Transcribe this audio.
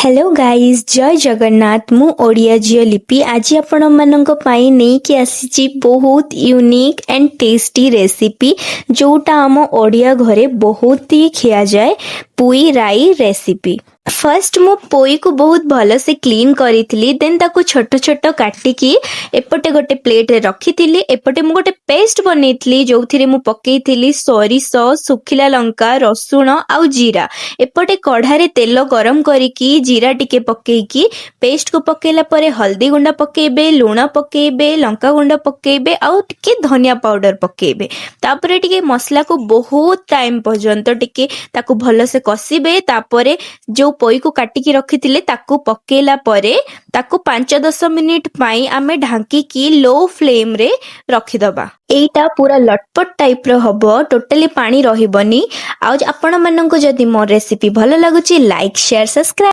Hello guys, ଜୟ ଜଗନ୍ନାଥ। ମୁଁ ଓଡ଼ିଆ ଝିଅ ଲିପି ଆଜି ଆପଣମାନଙ୍କ ପାଇଁ ନେଇକି ଆସିଛି ବହୁତ ୟୁନିକ୍ ଆଣ୍ଡ ଟେଷ୍ଟି ରେସିପି, ଯୋଉଟା ଆମ ଓଡ଼ିଆ ଘରେ ବହୁତ ହି ଖିଆଯାଏ, ପୁଇ ରାଇ ରେସିପି। ଫାର୍ଷ୍ଟ ମୁଁ ପୋଇକୁ ବହୁତ ଭଲସେ କ୍ଲିନ୍ କରିଥିଲି। ଦେନ୍ ତାକୁ ଛୋଟ ଛୋଟ କାଟିକି ଏପଟେ ଗୋଟେ ପ୍ଲେଟ୍ରେ ରଖିଥିଲି। ଏପଟେ ମୁଁ ଗୋଟେ ପେଷ୍ଟ ବନେଇଥିଲି, ଯୋଉଥିରେ ମୁଁ ପକେଇଥିଲି ସୋରିଷ, ଶୁଖିଲା ଲଙ୍କା, ରସୁଣ ଆଉ ଜିରା। ଏପଟେ କଢ଼ାରେ ତେଲ ଗରମ କରିକି ଜିରା ଟିକେ ପକେଇକି ପେଷ୍ଟକୁ ପକେଇଲା ପରେ ହଳଦୀ ଗୁଣ୍ଡ ପକେଇବେ, ଲୁଣ ପକେଇବେ, ଲଙ୍କା ଗୁଣ୍ଡ ପକେଇବେ ଆଉ ଟିକେ ଧନିଆ ପାଉଡର ପକେଇବେ। ତାପରେ ଟିକେ ମସଲାକୁ ବହୁତ ଟାଇମ ପର୍ଯ୍ୟନ୍ତ ଟିକେ ତାକୁ ଭଲସେ କଷିବେ। ତାପରେ ଯୋଉ ପୋଇକୁ କାଟିକି ରଖିଥିଲେ, ତାକୁ ପକେଇଲା ପରେ ତାକୁ 5-10 ମିନିଟ ପାଇଁ ଆମେ ଢାଙ୍କିକି ଲୋ ଫ୍ଲେମରେ ରଖିଦବା। ଏଇଟା ପୁରା ଲଟପଟ ଟାଇପର ହବ, ଟୋଟାଲି ପାଣି ରହିବନି। ଆଉ ଆପଣମାନଙ୍କୁ ଯଦି ମୋ ରେସିପି ଭଲ ଲାଗୁଛି, ଲାଇକ୍, ସେୟାର, ସବସ୍କ୍ରାଇବ।